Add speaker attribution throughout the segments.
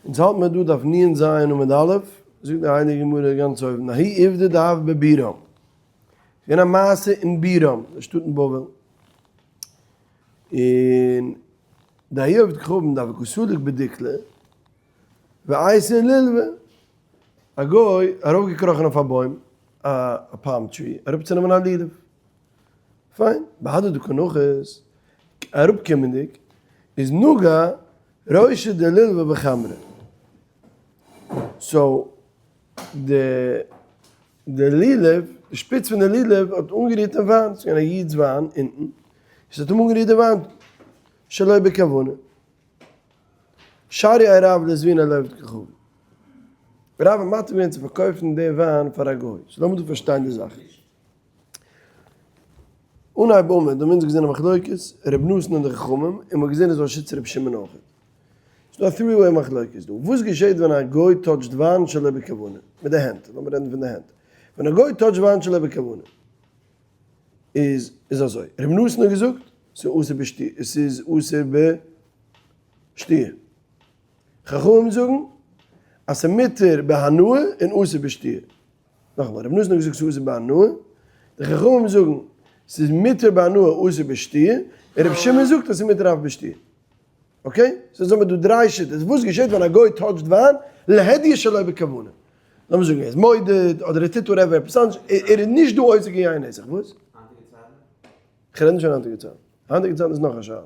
Speaker 1: אונז האלט מיר דא דף נ ז עמוד א', זאגט די הייליגע גמרא גאנץ אויבן, ההיא עובדא דהוה בבירם, ס'איז געווען א מעשה אין בירם, די שטאט אין בבל, און די ההיא עובד כוכבים דהוה קא סליק בדיקלא, ואייתי לולבא, א גוי ארויפגעקראכן אויף א בוים, א palm tree, אראפצונעמען א לולב, פיין, בהדי דקא נחית, אראפקומענדיג, איז נגע רישא דלולבא בחמרא. so די די לולב, די שפיץ פון די לולב האט אנגערירט אין וויין, ס'איז געווען א איד'ס וויין אונטן, עס האט אים אנגערירט די וויין שלא בכוונה. שריה רב לזביניה לעובד כוכבים. רב האט מתיר געווען צו פארקויפן די וויין פאר א גוי. so לאמיר דא פארשטיין די זאך. אנהייב עמוד האבן אונז געזען א מחלוקת ר' נתן און די חכמים, און מ'האט געזען אז ס'איז א שיטת ר' שמעון אויך. ס'איז דא א three way מחלוקת דא. וואס געשעט ווען א גוי touch ט וויין שלא בכוונה? מיט די הענט, לאמיר רעדן פון די הענט. ווען א גוי touch ט וויין שלא בכוונה איז איז אזוי, ר' נתן האט געזאגט ס'איז אסור בשתי', ס'איז אסור בשתי'. חכמים זאגן אז ס'איז מותר בהנאה און אסור בשתי'. נאכאמאל, רבי נתן האט געזאגט ס'איז אסור בהנאה, די חכמים זאגן ס'איז מותר בהנאה אסור בשתיה, און רבי שמעון זאגט אז ס'איז מותר אף בשתיה. okay? so זאגן מיר דא דריי שיטות, וואס געשעט ווען א גוי touch ט וויין להדיא שלא בכוונה? לאמיר זאגן ער איז מודד, אדער ער טוט whatever עפעס אנדערש, ער איז נישט דא עוסק אין יין נסך, וואס? כ'רעד נישט פון היינטיגע צייטן, היינטיגע צייטן איז נאך א שאלה.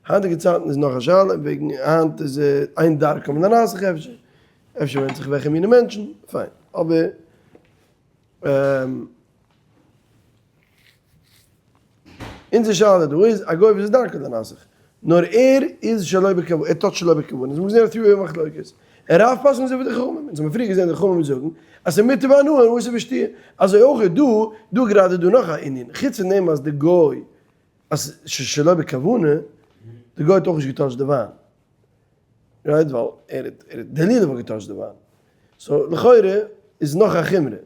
Speaker 1: היינטיגע צייטן איז נאך א שאלה, וועגן היינט איז אין דרכם לנסך אפשר, אפשר ווענדט זיך וועלכע מיני מענטשן, פיין, אבער אונזער שאלה דא איז א גוי וואס איז דרכו לנסך, נאר ער איז שלא בכוונה, ער טוט שלא בכוונה, אונז האבן געזען א תיאור מחלוקת, און רב פסק'נט אזוי ווי די חכמים, אונז האבן פריער געזען די חכמים זאגן אז ס'איז מותר בהנאה און אסור בשתיה, אזוי אויך איז דא, דא גראדע דא נאך א ענין, חוץ פון דעם אז די גוי אז שלא בכוונה, די גוי האט אויך נישט גע touch ט די וויין, right? ווייל ער האט, ער האט, די לולב האט גע touch ט די וויין, so לכאורה איז נאך א חומרא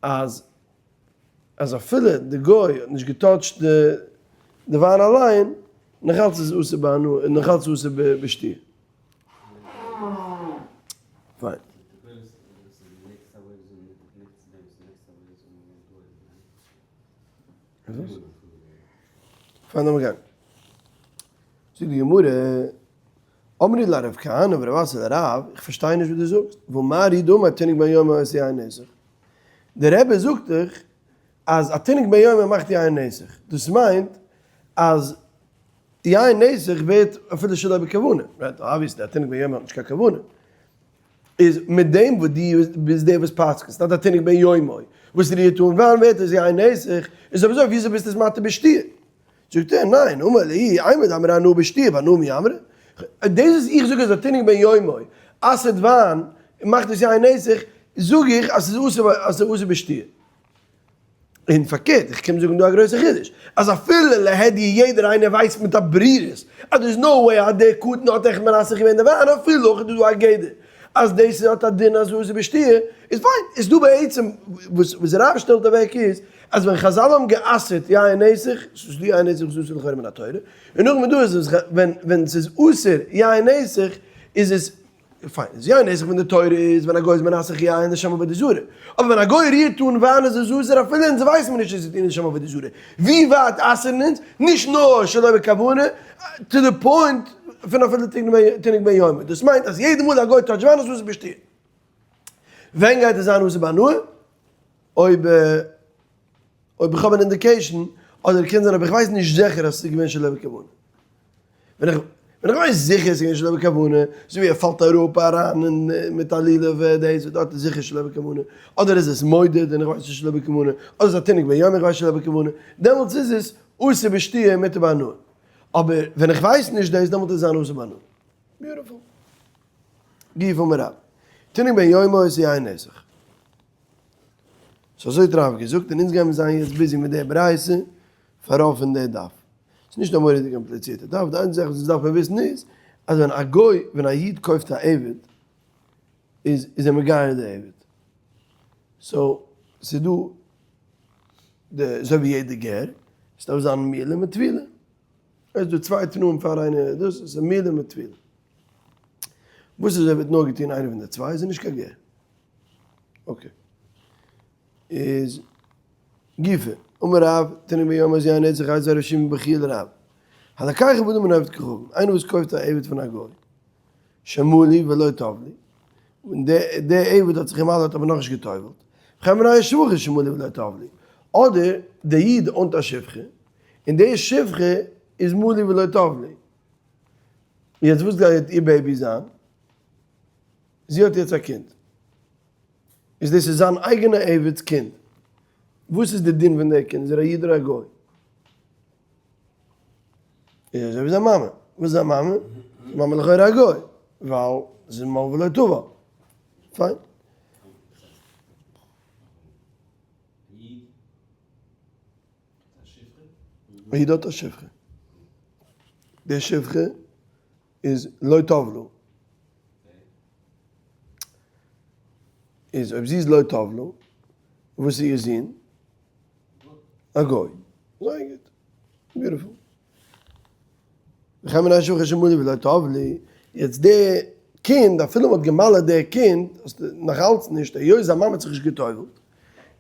Speaker 1: אז אז אפילו די גוי האט נישט גע touch ט די די וויין אליין, נאכאלץ איז אסור בהנאה, נאכאלץ אסור בשתיה. פיין. פיין לאמיר גיין. זאגט די גמרא, אמרי ליה רב כהנא ורב אסי לרב, איך פארשטיי נישט וואס דו זאגסט, והא מר הוא דאמר תינוק בן יומו עושה יין נסך. דער רבי זאגט דאך אז א תינוק בן יומו מאכט יין נסך, דאס מיינט אז יין נסך ווערט אפילו שלא בכוונה, right? Obviously א תינוק בן יומו האט נישט קיין כוונה. איז מיט דעם וואס דו ביסט דער וואס פסק'נסט אז א תינוק בן יומו וואס רירט אן וויין ווערט עס יין נסך, איז אויב אזוי וויאזוי ביסטו עס מתיר בשתיה? זאגט ער, ניין, אמר להו, אימר דאמרי הנאה בשתיה בהנאה מי אמרי? דאס וואס איך זאג אז א תינוק בן יומו אסר'ט וויין און מאכט עס יין נסך, זאג איך אז ס'איז אסור אז ס'איז אסור בשתיה. און פארקערט, איך קום זאגן דא א גרויסע חידוש, אז אפילו להדיא יעדער איינער ווייסט מיט א ברירות אז דער איז no way אז דער קטן האט עכט מנסך געווען די וויין, אפילו אויך איז דא דא א גדר אז דאס האט א דין אז אסור בשתיה, איז פיין, איז דא בעצם וואס וואס רב שטעלט אוועק איז, אז ווען חזל האבן גע'אסר'ט יין נסך, ס'איז דא יין נסך וואס איז אסור לכאורה מן התורה, און נאכדעם איז דא אז ווען ווען ס'איז אסור יין נסך איז עס פיין, איז יין נסך פון די תורה איז ווען א גוי איז מנסך יין לשם עבודה זרה, אבער ווען א גוי רירט אן וויין איז עס אסור אפילו אונז ווייסן מיר נישט אז עס איז לשם עבודה זרה, ווי ווייט אסר'ן אונז? נישט נאר שלא בכוונה, to the point פון אפילו תינוק בן יומו, דאס מיינט אז יעדע מאל א גוי touch ט וויין איז אסור בשתיה. ווען גייט עס זיין אסור בהנאה? אויב אויב איך האב אן indication, אדער קען זיין אבער איך ווייס נישט זיכער אז עס איז געווען שלא בכוונה. ווען איך ווען איך ווייס זיכער ס'איז געווען שלא בכוונה, אזוי ווי ער פאלט אראפ אריין אין מיט א לולב דאס דארט איז זיכער שלא בכוונה, אדער איז עס מודד און איך ווייס נישט שלא בכוונה, אדער איז א תינוק בן יומו איך ווייס שלא בכוונה, דעמאלטס איז עס אסור בשתיה מותר בהנאה. אבער ווען איך ווייס נישט דאס דעמאלט איז זיין אסור בהנאה. Beautiful. גופא אמר רב. תינוק בן יומו עושה יין נסך. So אזוי האט רב געזאגט און אונז גיימיר זיין יעצט busy מיט די ברייתא פאר רוב פון די דף. ס'איז נישט א מורא'דיג קאמפליצירטע דף, די איינציגע זאך וואס אונז דארף מען וויסן איז אז ווען א גוי, ווען א איד קויפט א עבד איז איז ער מגייר די עבד. So ס'איז דא די אזוי ווי יעדע גר, ס'דארף זיין מילה מיט טבילה. עס איז דא צוויי תנאים פאר איינער דאס איז מילה מיט טבילה. וואס איז אויב ער האט נאר געטון איינע פון די צוויי איז ער נישט קיין גר. okay. איז גופא, אמר רב, תינוק בן יומו איז יין נצח איז ר' שמעון בן חייא לרב. הלקח עבדים מן העובד כוכבים, איינער וואס קויפט א עבד פון א גוי, שמלו ולא טבלו, און דער עבד האט זיך געמל'עט אבער נאכנישט גע'טובל'ט, וכן בני השפחות שמלו ולא טבלו, אדער דער איד own ט א שפחה, און די שפחה איז מלו ולא טבלו. יעצט וואס גייט איר baby זיין? זי האט יעצט א קינד. איז דאס איז זיין אייגענע עבד'ס קינד. וואס איז די דין פון די קינד? איז ער א איד אדער א גוי? איז אזוי ווי זיין מאמע. וואס איז זיין מאמע? זיין מאמע איז לכאורה א גוי, ווייל זי איז מל ולא טבל. פיין. א איד האט א שפחה. די שפחה איז לא טבלו. איז אויב זי איז לא טבלו, וואס איז איר זון? א גוי. זייער גוט. beautiful. וכן בני שפחה שמלו ולא טבלו. יעצט די קינד, אפילו מ'האט גע'מל'עט די קינד, האסטו נאך אלץ נישט, היות זיין מאמע האט זיך נישט גע'טובל'ט,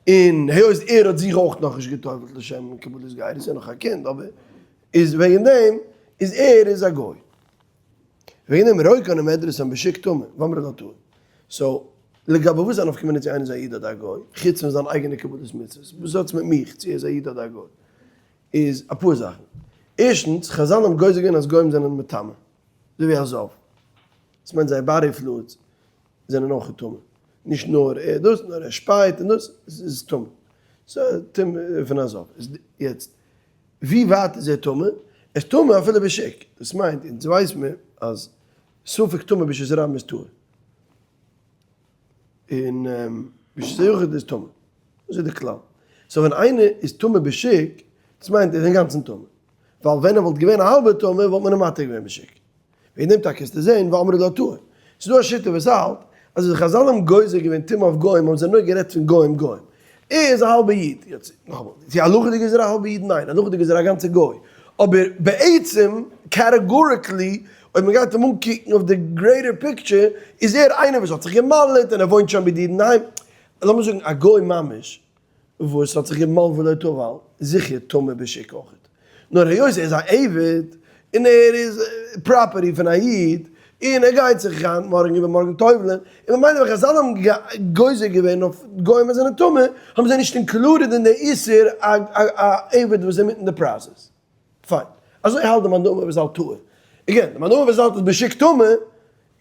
Speaker 1: און היות ער האט זיך אויך נאכנישט גע'טובל'ט לשם קבלת גירות, איז ער נאך א קינד, אבער איז וועגן דעם איז ער איז א גוי. וועגן דעם רוקן און מדרסן בשוק טמא, ואמרי לה טהור. so, לגבי וואס איז א נפקא מינה צו איינער איז א איד אדער א גוי, חוץ פון זיין אייגענע קבלת מצוות, וואס האט עס מיט מיך צו ער איז א איד אדער א גוי? איז אפאר זאכן. ערשטנס, חזל האבן גוזר געווען אז גוים זענען מטמא, אזוי ווי א זב. דאס מיינט זייער body fluids זענען אויך טמא. נישט נאר ער דאס, נאר ער שפייט און דאס, איז טמא. ס'איז טומאה פון א זב. יעצט, ווי ווייט איז ער טמא? ער איז טמא אפילו בשוק. דאס מיינט, אונז ווייס מיר אז ספק טמא ברשות הרבים איז טהור. און ברשות היחיד איז טמא. דאס איז די כלל. so ווען איינער איז טמא בשוק, דאס מיינט ער איז אינגאנצן טמא. ווייל ווען ער וואלט געווען א האלבער טמא וואלט מען אים מתיר געווען בשוק. וועגן דעם טאקע איז צו זען ואמרי לה טהור. ס'איז דא א שיטה וואס האלט אז ווען חזל האבן גוזר געווען טומאה אויף גוים האבן זיי נאר גערעדט פון גוים גוים. ער איז א האלבער איד. יעצט נאכאמאל, צו הלכה'דיג איז ער א האלבער איד? ניין, הלכה'דיג איז ער א גאנצער גוי. אבער בעצם, categorically, אויב מען גייט אים אנקוקן אויף די greater picture, איז ער איינער וואס האט זיך גע'מל'עט און ער וואוינט שוין ביי די אידן אינדערהיים. לאמיר זאגן א גוי ממש וואס האט זיך גע'מל'ט ולא טבל, זיכער טמא בשוק אויכעט. נאר היות ער איז א עבד, און ער איז property פון א איד, און ער גייט זיך היינט מארגן איבערמארגן טובל'ען, און ממילא ווען חזל האבן גוזר געווען אויף גוים אז זיי זענען טמא, האבן זיי נישט included אין די איסור א עבד וואס איז אינמיטן די process. פיין. אזוי האלט די מאן דאמר וואס האלט טהור. again, די מאן דאמר וואס האלט אז בשוק טמא,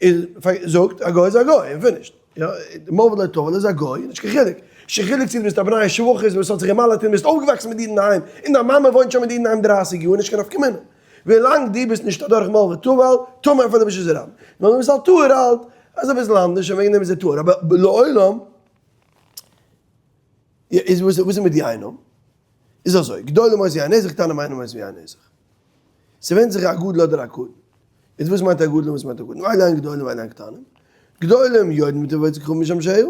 Speaker 1: איז זאגט א גוי איז א גוי און finished. יא, מל ולא טבל איז א גוי, נישט קיין חילוק. נישט קיין חילוק צו דו ביסט א בני שפחות וואס האט זיך גע'מל'עט און ביסט אויפגעוואקסן מיט אידן אינדערהיים, און דיין מאמע וואוינט שוין מיט אידן אינדערהיים דרייסיג יאר, נישט קיין נפקא מינה. ווילאנג דו ביסט נישט אדורך מל וטבל, טמא אפילו ברשות הרבים. נאר דו ביסט א טהור האלט אז אביסל אנדערש און וועגן דעם איז ער טהור. אבער לעולם איז וואס איז מיט יינם? איז אזוי, גדולים עושין יין נסך קטנים אינם עושין יין נסך. ס'ווענדט זיך א גדול אדער א קטן. איז וואס מיינט א גדול און וואס מיינט א קטן? אלו הן גדולים ואלו הן קטנים. גדולים יודעים בטיב עבודת כוכבים ומשמשיה.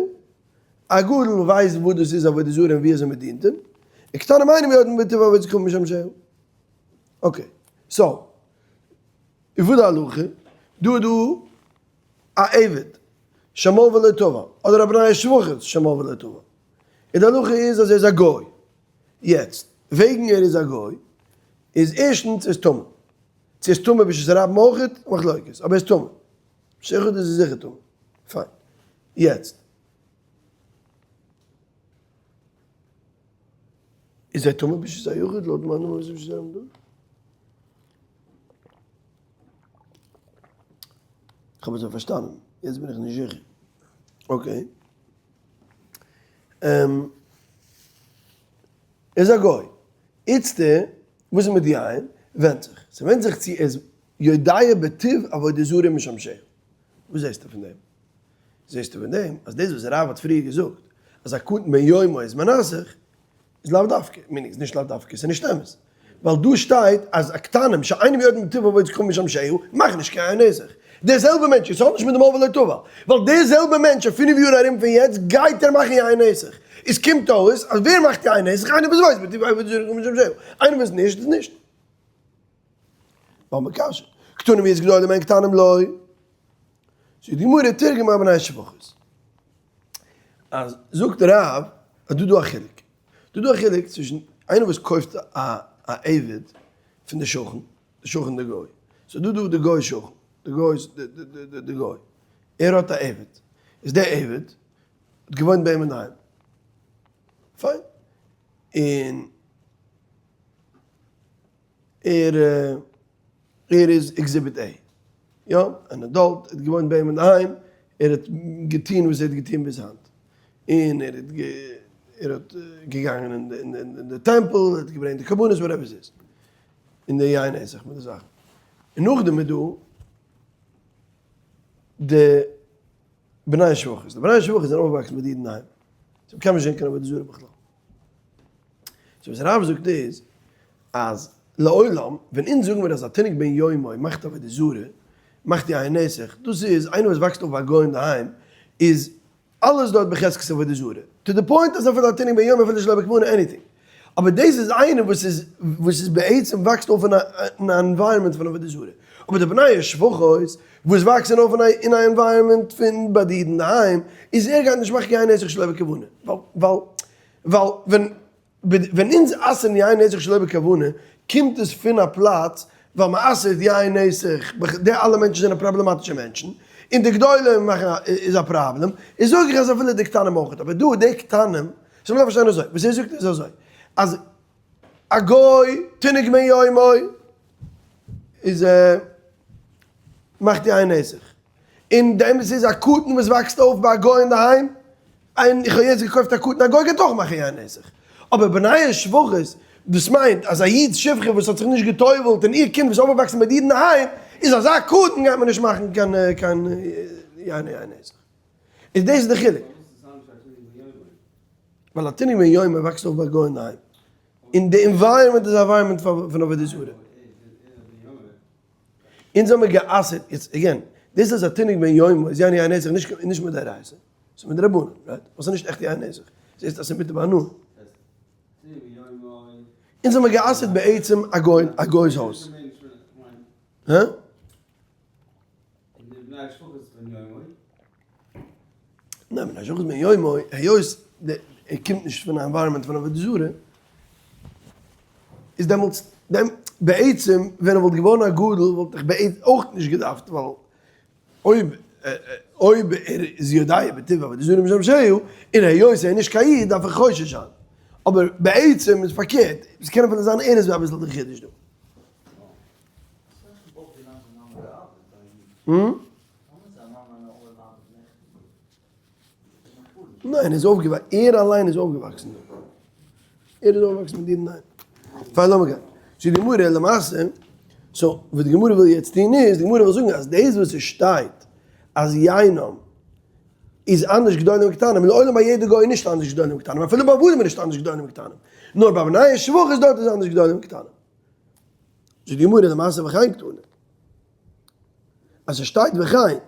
Speaker 1: א גדול ווייסט וואס דאס איז עבודה זרה און ווי אזוי מ'דינט אים. און קטנים אינם יודעים בטיב עבודת כוכבים ומשמשיה. okay. so, איז וואס די הלכה? דא איז דא א עבד שמל ולא טבל, אדער א בני שפחות שמל ולא טבל. און די הלכה איז אז ער איז א גוי. יעצט, וועגן ער איז א גוי, איז ערשטנס ער איז טמא. צו ער איז טמא ברשות הרבים אויכעט, מחלוקת, אבער ער איז טמא. ברשות היחיד איז ער זיכער טמא. פיין. יעצט. איז ער טמא ברשות היחיד לויט מיין נאמען וואס איז דא? כ'האב אזוי פארשטאנען, יעצט בין איך נישט זיכער. okay. איז א גוי. איצטער, וואס איז מיט יין? ווענדט זיך. ס'ווענדט זיך צו ער איז יודע בטיב עבודה זרה ומשמשיה. וואס זעסטו פון דעם? זעסטו פון דעם אז דאס וואס רב האט פריער געזאגט אז א קטן בן יומו איז מנסך, איז לאו דווקא, meaning איז נישט לאו דווקא, ס'איז נישט אמת. ווייל דא שטייט אז הקטנים שאינם יודעים בטיב עבודת כוכבים ומשמשיה מאכן נישט קיין נסך. דער זעלבער מענטש, עס האט נישט מיט דעם מל ולא טבל, ווייל דער זעלבער מענטש אין פינף יאר ארום פון יעצט גייט ער מאכן יין נסך. עס קומט אויס אז ווער מאכט יין נסך? איינער וואס ווייסט בטיב עבודת כוכבים ומשמשיה, איינער וואס נישט איז נישט. ווייל מקשה, קטנים יש גדולים אין קטנים לא. זאגט די גמרא תרגמה בני שפחות. אז זאגט רב אז דא דא א חילוק. דא דא א חילוק צווישן איינער וואס קויפט א א עבד פון די שכן, די שכן די גוי. ס'איז דא דא די גוי שכן, די גוי די גוי. ער האט א עבד. איז דער עבד האט געוואוינט ביי אים אינדערהיים. פיין. און ער ער איז exhibit A. יא, אן adult, ער האט געוואוינט ביי אים אינדערהיים, ער האט געטון וואס ער האט געטון ביז היינט. און ער האט ער האט געגאנגען אין די טעמפל, ער האט געברענגט די קרבנות, whatever ס'איז. און די יין נסך מיט די זאכן. און נאכדעם איז דא די בני שפחות. די בני שפחות זענען אויפגעוואקסן מיט די אידן אינדערהיים. זיי האבן קיינמאל נישט געזען קיין עבודה זרה בכלל. so וואס רב זאגט איז, אז לעולם, ווען אונז זאגן מיר אז א תינוק בן יומו מאכט עבודה זרה, מאכט יין נסך, דאס איז איינער וואס וואקסט אויף ביי א גוי אינדערהיים, איז אלעס דארט בחזקת עבודה זרה, to the point אז אפילו א תינוק בן יומו אפילו שלא בכוונה anything. אבער דאס איז איינער וואס איז וואס איז בעצם וואקסט אויף אין א environment פון עבודה זרה. אבער די בני השפחות וואס וואקסן אויף אין א environment פון ביי די אידן אינדערהיים, איז ער גייט נישט מאכן יין נסך שלא בכוונה. ווייל ווייל ווען ווען אונז אסר'ן יין נסך שלא בכוונה, קומט עס פון א פלאץ ווייל מען אסר'ט יין נסך, די אלע מענטשן זענען פראבלעמאטישע מענטשן, און די גדולים מאכן א איז א פראבלעם, איז זאג איך אז אפילו די קטנים אויך, אבער דא די קטנים, so מ'דארף פארשטיין אזוי, וואס ער זאגט איז אזוי, אז א גוי תינוק בן יומו איז מאכט יין נסך, און די אמת איז א קטן וואס וואקסט אויף ביי א גוי אינדערהיים, און איך האב יעצט געקויפט א קטן, א גוי גייט אויך מאכן יין נסך. אבער בני השפחות, דאס מיינט אז א איד'ס שפחה וואס האט זיך נישט גע'טובל'ט און איר קינד וואס איז אויפגעוואקסן ביי די אידן אינדערהיים, איז אזא קטן גייט מען נישט מאכן קיין קיין יין נסך. איז דאס איז די חילוק. ווייל א תינוק בן יומו וואקסט אויף ביי א גוי אינדערהיים. און די environment איז א environment פון עבודה זרה. אונז האמיר גע'אסר'ט, יעצט again, דאס אז א תינוק בן יומו איז יין יין נסך נישט נישט מדאורייתא, ס'איז מדרבנן, right? ווייל ס'איז נישט עכט יין נסך, זעסט אז ס'איז מותר בהנאה. אונז האמיר גע'אסר'ט בעצם א גוי א גוי'ס הויז. הא? ניין, בני שפחות בן יומו, היות ער קומט נישט פון א environment פון עבודה זרה, איז דעמאלטס, בעצם ווען ער וואלט געווארן א גדול וואלט איך בעצם אויך נישט געדארפט, ווייל אויב אויב ער איז יודע בטבע עבודה זרה משמשהו, און היות ער איז נישט קיין איד דארף איך חושש זיין. אבער בעצם איז פארקערט, עס קען אפילו זיין ער איז אביסל די חידוש דא. ניין, ער איז אויפגעוואקסן, ער אליין איז אויפגעוואקסן דא. ער איז אויפגעוואקסן מיט דיר ניין. פיין לאמיר גיין. צו די גמרא למעשה, so וואס די גמרא וויל יעצט טון איז, די גמרא וויל זאגן אז דאס וואס עס שטייט אז יינם איז אנדערש גדולים וקטנים, לעולם ביי יעדע גוי איז נישט אנדערש גדולים וקטנים, אפילו ביי עבדים איז נישט אנדערש גדולים וקטנים, נאר ביי בני השפחות דארט איז אנדערש גדולים וקטנים. זאגט די גמרא למעשה וכן קתני. אז עס שטייט וכן,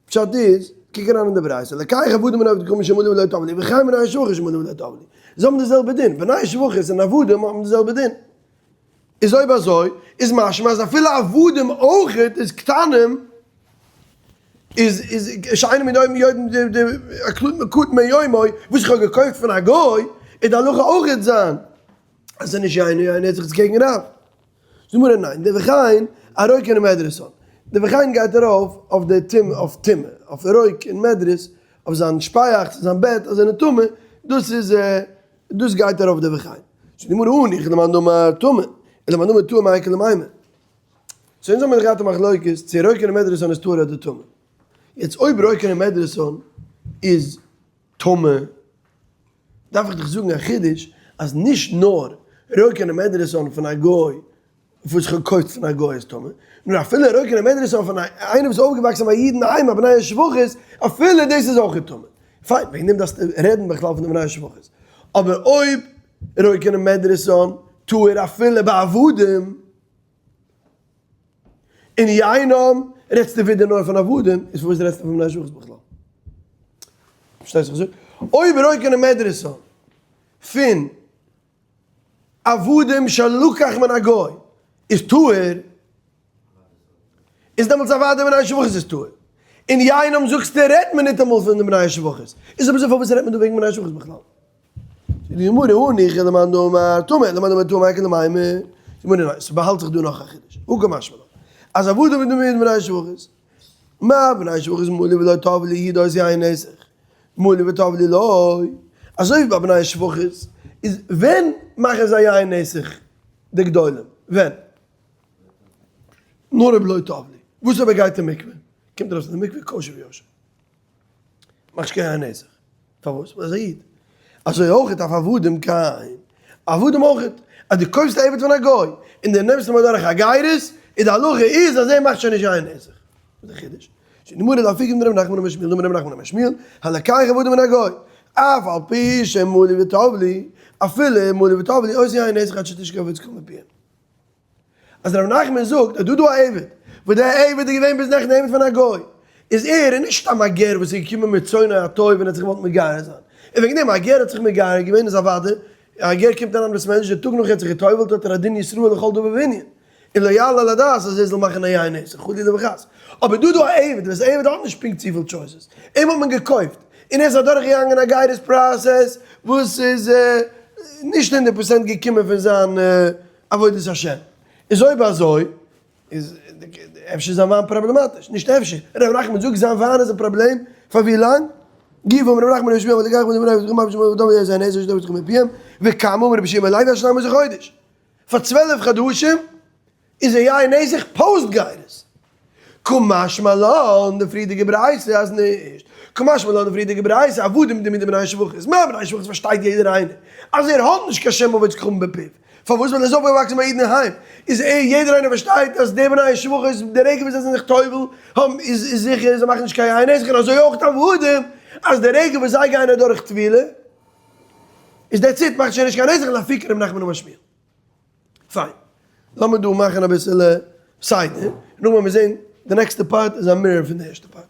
Speaker 1: פשט איז, קוק אריין אין די ברייתא, לוקח עבדים מן העובד כוכבים שמלו ולא טבלו, וכן בני שפחות שמלו ולא טבלו. זיי האבן די זעלבע דין, בני שפחות און עבדים האבן די זעלבע דין. איז אויב אזוי, איז משמע אז אפילו עבדים אויכעט איז קטנים, איז איז שאינם יודעים יודעים די די קטן בן יומו, וואס איך האב געקויפט פון א גוי, איז די הלכה אויכעט זיין אז ס'איז נישט יינו יינו האט זיך עס קעגן רב. זאג מיר ניין, די וכן א רוקעין ומדרסן, די וכן גייט ארויף אויף די טומאה, אויף טומאה, אויף רוק און מדרס, אויף זיין שפייאכץ און זיין בעט אז זענען טמא, דאס איז דאס גייט ארויף די וכן. זאגט די גמרא הניחא למאן דאמר טמא, און למאן דאמר טהור מאי איכא למימר. so אונז האמיר געהאט א מחלוקת צו רוקעין ומדרסן איז טהור אדער טמא. יעצט אויב רוקעין ומדרסן איז טמא, דארף איך דיך זאגן א חידוש אז נישט נאר רוקעין ומדרסן פון א גוי וואס איך האב געקויפט פון א גוי איז טמא, נאר אפילו רוקעין ומדרסן פון איינער וואס איז אויפגעוואקסן ביי אידן אינדערהיים א בני שפחות, אפילו דאס איז אויך טמא. פיין, וועגן דעם דארפסטו רעדן בכלל פון די בני שפחות. אבער אויב רוקעין ומדרסן טהור אפילו ביי עבדים, און יינם רעדסטו ווידער נאר פון עבדים, איז פארוואס רעדסטו פון בני שפחות בכלל? פארשטייסט וואס איך זאג? אויב רוקעין ומדרסן פון עבדים שלקח מן הגוי איז טהור, איז דעמאלטס אוודאי בני שפחות איז טהור. און יינם זאגסטו רעדט מען ניטאמאל פון די בני השפחות, איז אויב אזוי פארוואס רעדט מען דא וועגן בני השפחות בכלל? זאגט די גמרא הניחא למאן דאמר טמא למאן דאמר טמא איכא למימר, זאגט די גמרא ניין ס'באהאלט זיך דא נאך א חידוש, הא קא משמע לן אז עבדים איז דא מיט בני השפחות, מה בני השפחות מלו ולא טבלו הוא דעושה יין נסך, מלו וטבלו לא, אזוי ווי ביי בני השפחות איז ווען מאכן זיי יין נסך די גדולים? ווען? נאר אויב לא טבלו, וואס אויב ער גייט אין מקווה? קומט ארויס פון די מקווה כשר וישר. מאכט נישט קיין נזק. פארוואס? ווייל ער איז א איד. אזוי אויך אויף עבדים כן. עבדים אויך. אז דו קויפסט א עבד פון א גוי, און דו נעמסט אים אדורך א גירות, איז די הלכה איז אז ער מאכט שוין נישט קיין נזק. וואס איז די חידוש? שנאמר לאפיקים דרבי נחמן אמר שמואל דאמר רבי נחמן אמר שמואל, הלקח עבדים מן הגוי, אף על פי שמלו וטבלו, אפילו מלו וטבלו, עושה יין נסך עד שתשקע וצקה מפיהם. אז ר' נחמן זאגט אז דא דא א עבד, וואס דער עבד איז געווען ביז נעכטן עבד פון א גוי, איז ער איז נישט סתם א גר וואס איז געקומען מרצונו הטוב און האט זיך געוואלט מגייר זיין, און וועגן דעם א גר האט זיך מגייר געווען איז אוודאי, א גר קומט אריין אין בית מדרש די טאג נאך ער האט זיך גע'טובל'ט האט ער א דין ישראל לכל דבר וענין, און לא יעלה על הדעת אז ער זאל מאכן א יין נסך חלילה וחס. אבער דא דא א עבד וואס עבד האט נישט פונקט צופיל choices, אים האט מען געקויפט, און ער איז אדורך געגאנגען א גירות process וואס איז נישט הונדערט פראצענט געקומען פון זיין עבודת השם. איז אויב אזוי איז אפשר זיין וויין פראבלעמאטיש, נישט אפשר, ר' נחמן זאגט זיין וויין איז א פראבלעם, פאר ווי לאנג? גיב אמר ר' נחמן רבי שמואל וכמה אמר רבי שמעון לוי עד שנים עשר חודש, פאר 12 חדשים איז ער יין נסך post גירות. קא משמע לן די פריערדיגע ברייתא אז נישט. קא משמע לן די פריערדיגע ברייתא עבדים דמי דבני שפחות. מה בני שפחות פארשטייט יעדער איינער אז ער האט נישט קיין שם עבודת כוכבים בפיו. פארוואס ווייל ער איז אויפגעוואקסן ביי אידן אינדערהיים. איז ער יעדער איינער פארשטייט אז די בני שפחות די רגע וואס זיי זענען זיך טובל האבן איז איז זיכער זיי מאכן נישט קיין יין נסך און אזוי אויך עבדים אז די רגע וואס זיי גייען אדורך טבילה איז that's it מאכט שוין נישט קיין נזק לאפוקי ר' נחמן אמר שמואל. פיין. לאמיר דא מאכן אביסעלע סדר, נאכדעם וועלן מיר זען די נעקסטע part איז א mirror פון די ערשטע part.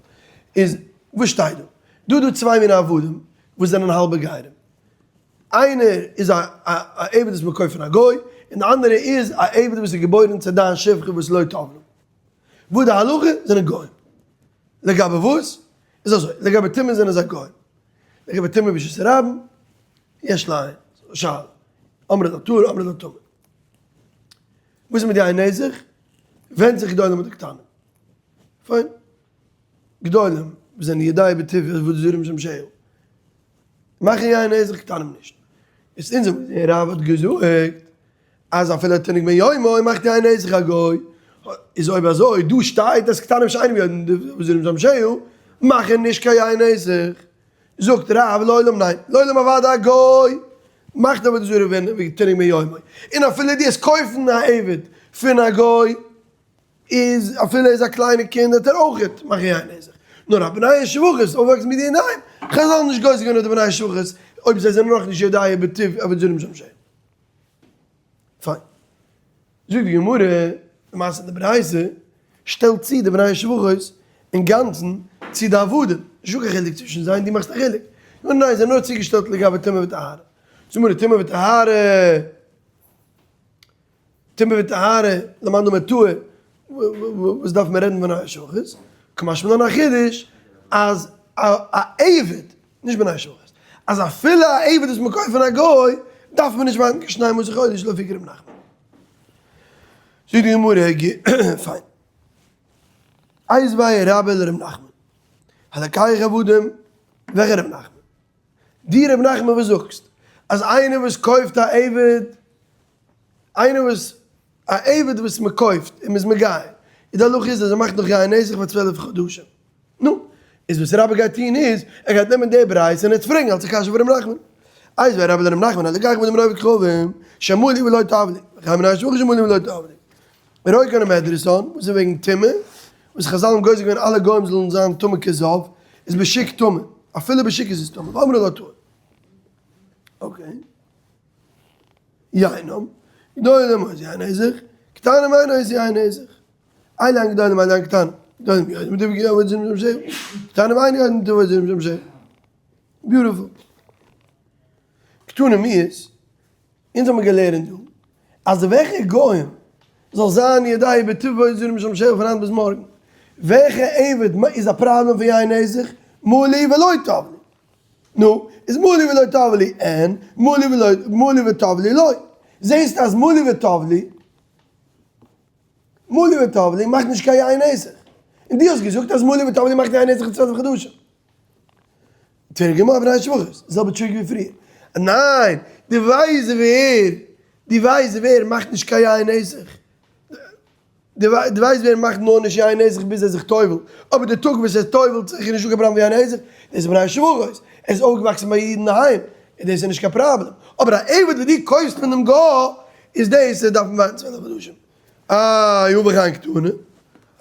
Speaker 1: איז וואס שטייט דא? דא איז דא צוויי מיני עבדים וואס זענען האלבע גרים. איינער איז א א עבד וואס מען קויפט פון א גוי, און די אנדערע איז א עבד וואס איז געבוירן צו דיין שפחה וואס לא טבלה. וואס די הלכה? זענען גוים. לגבי וואס? איז אזוי, לגבי טומאה זענען זיי גוים. לגבי טומאה ברשות הרבים, יש לעיין, שאלה. אמרי לטהור אמרי לטמא. וואס איז מיט די יין נסך? ווענדט זיך גדולים אדער קטנים. פיין. גדולים וואס זענען יודע בטוב עבודה זרה משמשיה. מאכן יין נסך קטנים נישט. איז אונז האבן געזען רב האט געזאגט אז אפילו תינוק בן יומו מאכט יין נסך א גוי. איז אויב אזוי דא שטייט אז קטנים שאינם יודעים עבודה זרה משמשיה מאכן נישט קיין יין נסך. זאגט רב לעולם ניין, לעולם אוודאי א גוי מאכט עבודה זרה ווען תינוק בן יומו, און אפילו דו וועסט קויפן א עבד פון א גוי איז אפילו ער איז א קליינע קינד וועט ער אויכעט מאכן יין נסך, נאר א בני שפחות אויפוואקסן מיט די עיניים, חזל האבן נישט גוזר געווען אויף די בני שפחות אויב זיי זענען נאכנישט יודע בטוב עבודה זרה משמשיה. פיין. זאגט די גמרא, למעשה די ברייתא שטעלט צו די בני שפחות אינגאנצן צו די עבדים, נישטא קיין חילוק צווישן זיי און דו מאכסט א חילוק. ניין ניין, זיי זענען נאר צוגעשטעלט לגבי טומאה וטהרה. זאגט די גמרא, טומאה וטהרה, טומאה וטהרה, למאן דאמר טהור, וואס דארף מען רעדן בני שפחות? קא משמע לן א חידוש אז א עבד, נישט בני שפחות, אז אפילו א עבד וואס מען קויפט פון א גוי, דארף מען נישט ווארטן קיין שנים עשר חודש לאפוקי ר' נחמן. זאגט די גמרא, פיין. איתיביה רבה לר' נחמן, הלקח עבדים, וועלכע ר' נחמן? די ר' נחמן וואס זאגסט אז איינער וואס קויפט א עבד, איינער וואס, א עבד וואס מען קויפט און מען איז מגייר, איז די הלכה איז אז ער מאכט נאך יין נסך פאר 12 חדשים. נו, איז וואס רבה גייט טון איז, ער גייט נעמען די ברייתא און ער וועט פרעגן אלס א קשיא פון ר' נחמן. איתיביה רבה לר' נחמן הלקח עבדים מן עובד כוכבים, שמלו ולא טבלו, וכן בני שפחות שמלו ולא טבלו. רוקן ומדרסן, וואס איז וועגן טומאה, וואס חזל האבן גוזר געווען אלע גוים זאלן זיין טמא כזב, איז בשוק טמא, אפילו בשוק איז עס טמא, ואמרי לה טהור. okay. יינם, גדולים עושין יין נסך, קטנים אין עושין יין נסך. אלו הן גדולים אלו הן קטנים. גדולים יודעים בטוב עבודה זרה משמשיה, קטנים אין יודעים בטוב עבודה זרה משמשיה. beautiful. קטנים איז, אונז האבן געלערנט דא, אז די וועלכע גוים זאל זיין יודע בטוב עבודה זרה משמשיה פון היינט ביז מארגן. וועלכע עבד איז א פראבלעם פון יין נסך? מהלו ולא טבלו. נו, איז מהלו ולא טבלו אין, מהלו ולא, מהלו וטבלו לא. זעסט אז מהלו וטבלו, מהלו וטבלו מאכט נישט קיין יין נסך. און דו האסט געזאגט אז מהלו וטבלו מאכט יין נסך אין 12 חדשים. תרגמה בני שפחות, זעלבע trick ווי פריער. ניין, דו ווייסט ווער, דו ווייסט ווער מאכט נישט קיין יין נסך. דו ווייסט ווער מאכט נאר נישט יין נסך ביז ער זיך טובל, אבער די טאג וואס ער טובל'ט זיך איז נישטא קיין פראבלעם ווי יין נסך, דאס איז בני שפחות, ער איז אויפגעוואקסן ביי אידן אינדערהיים, און דאס איז נישט קיין פראבלעם, אבער א עבד וואס דו קויפסט פון דעם גוי, איז דאס דארף מען ווארטן 12 חדשים. איי האב איך איין קטנה,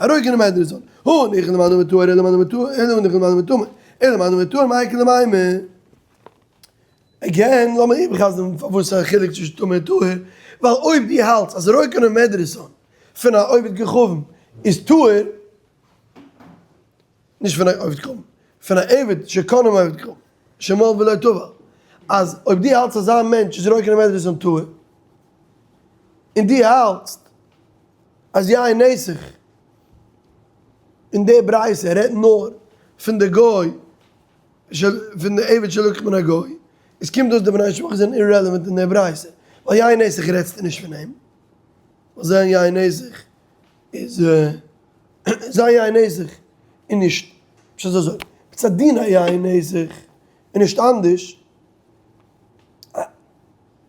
Speaker 1: ארויסגענומען איידער זאל, הא ניחא למאן דאמר טהור אלא למאן דאמר טמא, אלא ניחא למאן דאמר טמא, אלא למאן דאמר טהור מאי איכא למימר. Again, לאמיר איבערחזר'ן פארוואס ס'איז א חילוק צווישן טמא און טהור, ווייל אויב דו האלטסט אז רוקן ומדרסון פון א עובד כוכבים איז טהור, נישט פון א עובד כוכבים, פון א עבד שקנה מעובד כוכבים, שמל ולא טבל, אז אויב דו האלטסט אזא מענטש איז רוקן ומדרסון טהור, און דו האלטסט אז יין נסך אין די ברייתא רעדט נאר פון די גוי פון די עבד שלקח מן הגוי, עס קומט אויס די בני שפחות זענען irrelevant אין די ברייתא, ווייל יין נסך רעדסטו נישט פון אים, ווייל זיין יין נסך איז זיין יין נסך איז נישט, פשט איז אזוי, מצד דין היין נסך איז נישט אנדערש,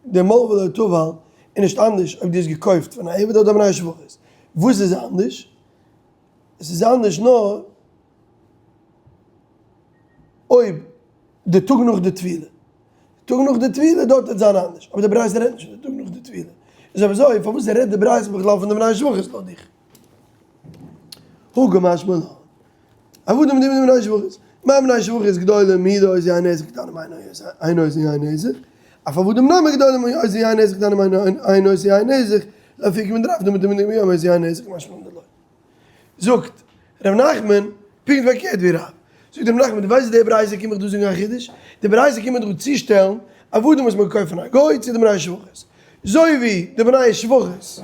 Speaker 1: די מלוה ולא טבל איז נישט אנדערש אויב דו האסט געקויפט פון א עבד אדער בני שפחות, וואס איז אנדערש? עס איז אנדערש נאר אויב די טאג נאך די טבילה, די טאג נאך די טבילה דארט וועט זיין אנדערש, אבער די ברייתא רעדט נישט פון די טאג נאך די טבילה, איז אויב אזוי פארוואס רעדט די ברייתא בכלל פון די בני שפחות לויט דיך? הא קא משמע לן, עבדים דבני בני שפחות, מה בני שפחות גדולים הוא דעושין יין נסך קטנים אין עושין יין נסך, אף עבדים נמי גדולים עושין יין נסך קטנים אין עושין יין נסך, לאפוקי מדרב דמתא ביום עושין יין נסך משמע לן דלא. זאגט ר' נחמן, פונקט פארקערט ווי רב. זאגט ר' נחמן, דו ווייסט די ברייתא קומט מיך דא זאגן א חידוש? די ברייתא קומט מיר דא צושטעלן עבדים וואס מען קויפט פון א גוי צו די בני שפחות. אזוי ווי די בני שפחות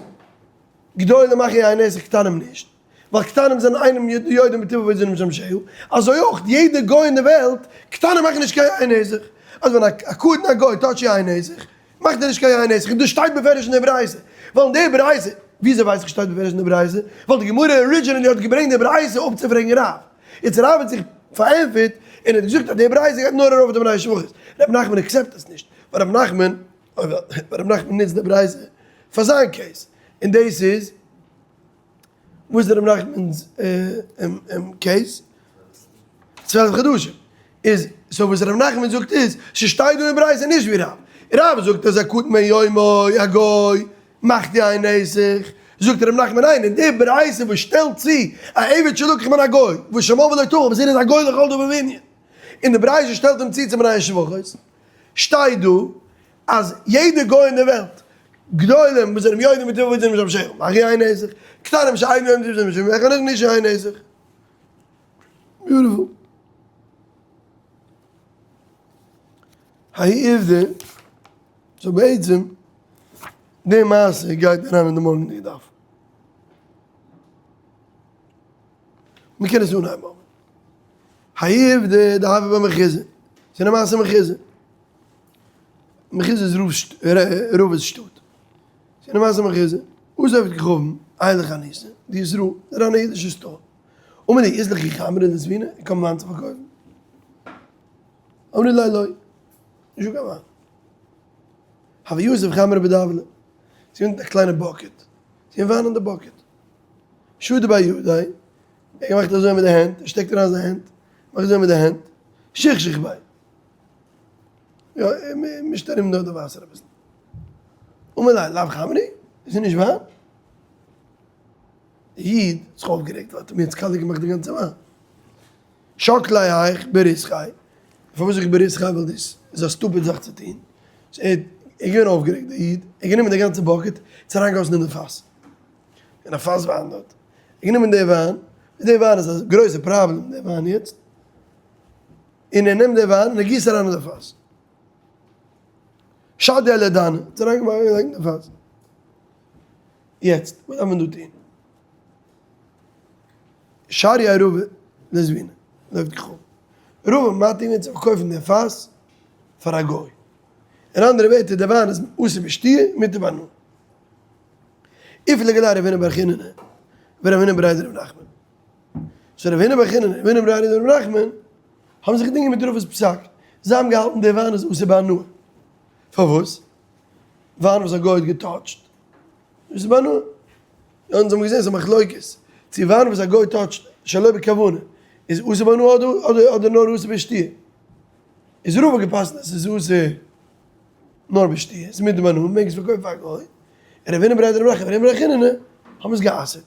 Speaker 1: גדולים מאכן יין נסך קטנים נישט, ווייל קטנים זענען אינם יודעים בטבע ועוזרים משמשהו, אזוי אויך יעדע גוי אין די וועלט, קטנים מאכן נישט קיין יין נסך. אז ווען א קטן א גוי touch ט יין נסך, מאכט ער נישט קיין יין נסך, און דאס שטייט בפירוש אין די ברייתא, ווייל אין די ברייתא, וויאזוי ווייס איך שטייט בפירוש אין די ברייתא? ווייל די גמרא originally האט געברענגט די ברייתא אפצופרעגן רב, יעצט רב האט זיך פארענטפערט און האט געזאגט אז די ברייתא גייט נאר ארויף אויף די בני שפחות, ר' נחמן accept עס נישט, ווייל ר' נחמן, ווייל ר' נחמן נוצט די ברייתא פאר זיין case, און דאס איז. וואס איז ר' נחמנ'ס case? 12 חדשים. איז, so וואס ר' נחמן זאגט איז, ס'שטייט דא אין ברייתא נישט ווי רב. רב זאגט אז א קטן בן יומו, א גוי, מאכט יין נסך. זאגט ר' נחמן ניין, אין די ברייתא וואס שטעלט צו א עבד שלקח מן הגוי, וואס שמל ולא טבל, וואס ער איז א גוי לכל דבר וענין. און די ברייתא שטעלט אים צו צו בני שפחות. שטייט דא אז יעדע גוי אין די וועלט, גדולים וואס זענען יודעים בטבע וואס זענען משמשיך, מאכן יין נסך, קטנים שאינם יודעים בטבע וואס זענען משמשיך, מאכן נישט יין נסך. Beautiful. ההיא עובדא, so בעצם, די מעשה גייט אריין אין די מארגנדיגע דף. מ'קען עס אנהייבן אבער. ההיא עובדא דהוה בי מחוזא, ס'איז א מעשה מחוזא. מחוזא איז רבא'ס שטאט. ס'איז א מעשה מחוזא. אתא עובד כוכבים, עייל לחנותא דישראל, אריין אין אידישע store. אמר להו אית לכו חמרא לזבונא, איך האב וויין צו פארקויפן. אמרו ליה לא, נישטא קיין וויין. הוה יתיב חמרא בדבלא, ס'איז געווען א קליינע bucket, ס'איז געווען וויין אין די bucket. שדי ביה ידיה, ער האט געמאכט אזוי מיט די הענט, ער שטעקט אריין זיין הענט, מאכט אזוי מיט די הענט, שכשך ביה. יא, ער מישט ארום דארט די וואסער אביסל. אמר ליה, לאו חמרא? איז נישט וויין? די איד האט זיך אויפגערעגט, האט אים יעצט קאליע געמאכט די גאנצע וויין. שקליה האיך בריתכיה. פארוואס זאג איך בריתכיה? ווייל דאס איז א stupid זאך צו טון. So ער איז געווען אויפגערעגט די איד, ער האט גענומען די גאנצע bucket, עס אריינגעגאסן אין די פאס. אין א פאס וויין דארט. ער האט גענומען די וויין, די וויין איז א גרויסע פראבלעם די וויין יעצט. און ער נעמט די וויין און ער גיסט אריין אין די פאס. שדייה לדאני, האט אריין געלייגט אין די פאס. יעצט, וואס דארף מען דא טון? שריה רבא לזבינא, לויפט געכאפט רבא מתיר געווען צו פארקויפן די פאס פאר א גוי. אין אנדערע ווערטער די וויין איז אסור בשתיה מותר בהנאה. איפלגי ליה רב הונא בר חיננא ורב הונא בריה דרב נחמן. so רב הונא בר חיננא און רב הונא בריה דרב נחמן האבן זיך געדינגען מיט רבא'ס פסק. זיי האבן געהאלטן די וויין איז אסור בהנאה. פארוואס? וויין וואס א גוי האט געטאטשט איז אסור בהנאה. אונז האבן געזען ס'איז א מחלוקת צו וויין וואס א גוי טאטשט שלא בכוונה איז אסור בהנאה אדער אדער נאר אסור בשתיה. איז רבא געפסקנט אז ס'איז אסור נאר בשתיה, ס'איז מותר בהנאה, מ'מעג עס פארקויפן פאר א גוי, און רב הונא בריה דרב נחמן און רב הונא בריה חיננא האבן עס גע'אסר'ט.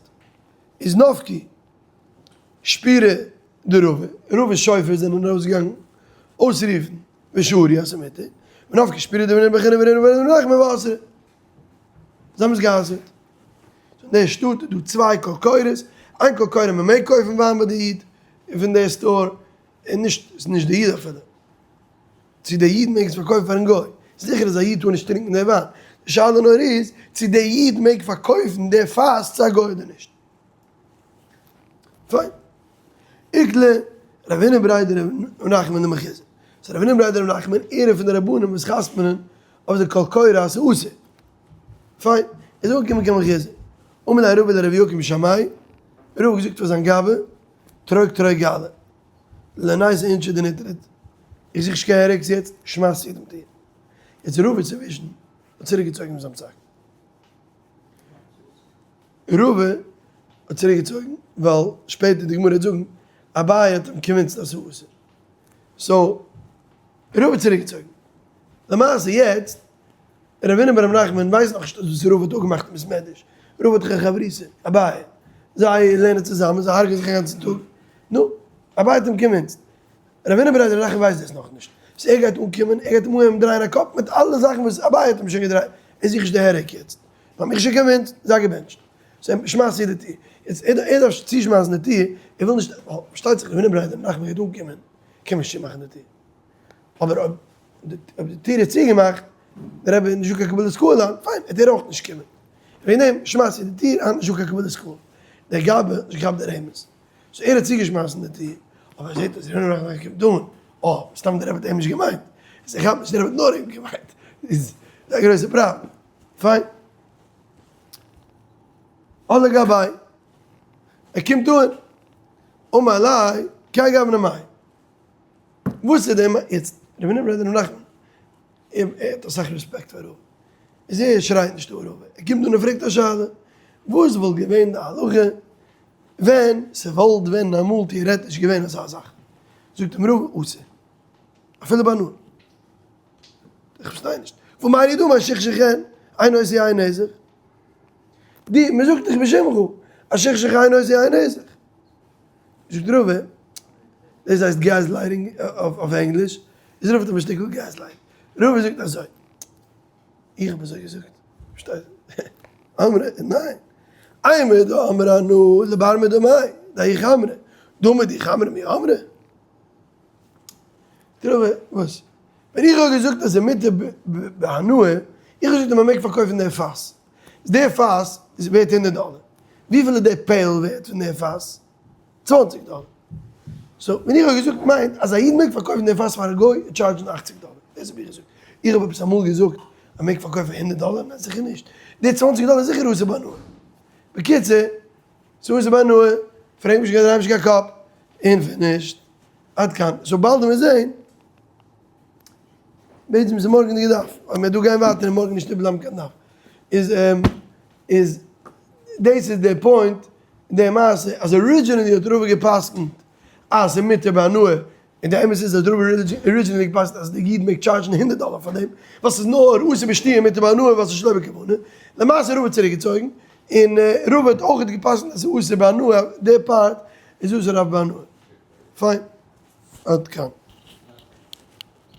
Speaker 1: איז נפקי שפירא דרבא, רבא'ס שופר זענען ארויסגעגאנגען אויסרופן ושרי אז ס'איז מותר, ונפקי שפירא דרב הונא בריה חיננא ורב הונא בריה דרב נחמן ואסרי. זיי האבן עס גע'אסר'ט. אין די שטאט איז דא צוויי קול קורא'ס, איין קול קורא מ'מעג קויפן וויין ביי די איד פון די store, און נישט, ס'איז נישט די איד אפילו. צו דער איד מעג עס פארקויפן פארן גוי. זיכער אז א איד טאר נישט טרינקען די וויין. די שאלה נאר איז, צו דער איד מעג פארקויפן די פאס צו א גוי אדער נישט. פיין. איקלע רב הונא בריה דרב נחמן דמחוזא. so רב הונא בריה דרב נחמן, ער איז פון די רבנים וואס חתמ'נען אויף די קול קורא אז ס'איז אסור. פיין. איז אנגעקומען קיין מחוזא. אמר ליה רבא לר' יקים שמעיה. רבא האט געזאגט פאר זיין גבאי, טרוק טרוק גלי. לנייס אינטשע די ניטרעט. איך זיך נישט קיין headaches יעצט, שמייס צו דעם טיר. יעצט רבא צווישן האט צוריק געצויגן מיט זיין פסק. רבא האט צוריק געצויגן ווייל שפעטער די גמרא וועט זאגן אביי האט אים convinced אז ס'איז אסור. so רבא האט צוריק געצויגן. למעשה יעצט רב הונא ברב נחמן ווייסט נאך נישט וואס רבא האט אפגעמאכט אין בית מדרש, רבא האט דאך א חברותא, אביי, זיי לערנען צוזאמען, זיי הרג'ענען זיך א גאנצן טאג, נו, אביי האט אים convinced, רב הונא בריה דרב נחמן ווייסט דאס נאכנישט, so ער גייט אנקומען, ער גייט אים אנהייבן דרייען א קאפ מיט אלע זאכן וואס אביי האט אים שוין געדרייט, ער זוכט נישט די headache יעצט, מ'האט מיך שוין convinced, זיי געבענטשט, so שמייס צו די טיר, יעצט ער דארף צושמייסן די טיר, ער וויל נישט, פארשטייט זיך רב הונא בריה דרב נחמן גייט אנקומען, קען מען נישט צומאכן די טיר. אבער אויב די טיר איז צוגעמאכט, דער רבי איז נישטא קיין קבלת קהל היינט, פיין, וועט ער אויך נישט קומען. וועגן דעם שמייס איך די טיר, היינט נישטא קיין קבלת קהל. דער גבאי האט נישט געכאפט די רמז, so ער האט צוגעשמייסן די טיר, אבער ער זעט אז ר' נחמן קומט אן, אה, מסתם דער רבי האט אים נישט געמיינט, איז ער כאפט נישט דער רבי האט נאר אים געמיינט, איז א גרויסע פראבלעם. פיין. אדער גבאי, ער קומט אן, אמר ליה, כי גוונא מאי. וואס איז דער יעצט רבי נמרוד רבי נחמן ער האט אסאך רעספעקט פאר רבא איז ער שרייט נישט אן רבא ער קומט אן און פרעגט א שאלה וואס וואלט געווען די הלכה ווען ס'וואלט ווען אמאל טעארעטיש געווען אזא זאך זאגט אים רבא אסור אפילו ביי נאר איך פארשטיי נישט והא מר דאמר שכשכן אינו עושה יין נסך די מ'זאגט דאך בשמך אז שכשכן אינו עושה יין נסך זאגט רבא, דאס הייסט gaslighting אויף ענגליש, איז רבא האט אים א שטיקל gaslight, רבא זאגט אזוי, איך האב אזוי געזאגט, פארשטייסט? אמרי, ניין, אימר דאמרי אנא לבר מדמאי, דהאי חמרא, דמי די חמרא מי אמרי? רבא, וואס? ווען איך האב געזאגט אז ס'איז מותר בהנאה, איך האב געזאגט אז מ'מעג פארקויפן די פאס, איז די פאס איז ווערט הונדערט דאלער, וויפיל איז די pail ווערט פון די פאס? צוואנציג דאלער. so ווען איך האב געזאגט מיינט אז א איד מעג פארקויפן די פאס פאר א גוי און טשארדזשן אכציג דאלער, דאס האב איך געזאגט. איך האב עפעס אמאל געזאגט אז מען מעג פארקויפן הונדערט דאלער? ניין זיכער נישט. די צוואנציג דאלער איז זיכער אסור בהנאה. בקיצור, ס'איז אסור בהנאה, פרעג מיך נישט דריי מיך נישט קיין קאפ, און פינישט. עד כאן. so באלד וועט מען זען. בעצם איז מארגענדיגע דף, אויב מיר דא גייען ווייטער און מארגן נישט איבערבלייבן קיין דף, איז איז דאס איז די point די מעשה אז originally האט רבא גע'פסק'נט אז ס'איז מותר בהנאה, און די אמת איז אז רבא originally גע'פסק'נט אז די איד מעג טשארדזשן הונדערט דאלער פאר דעם, ווייל ס'איז נאר אסור בשתיה מותר בהנאה ווייל ס'איז שלא בכוונה, למעשה רבא האט צוריק געצויגן, און רבא האט אויך גע'פסק'נט אז ס'איז אסור בהנאה, די part איז אסור אויף בהנאה. פיין. עד כאן.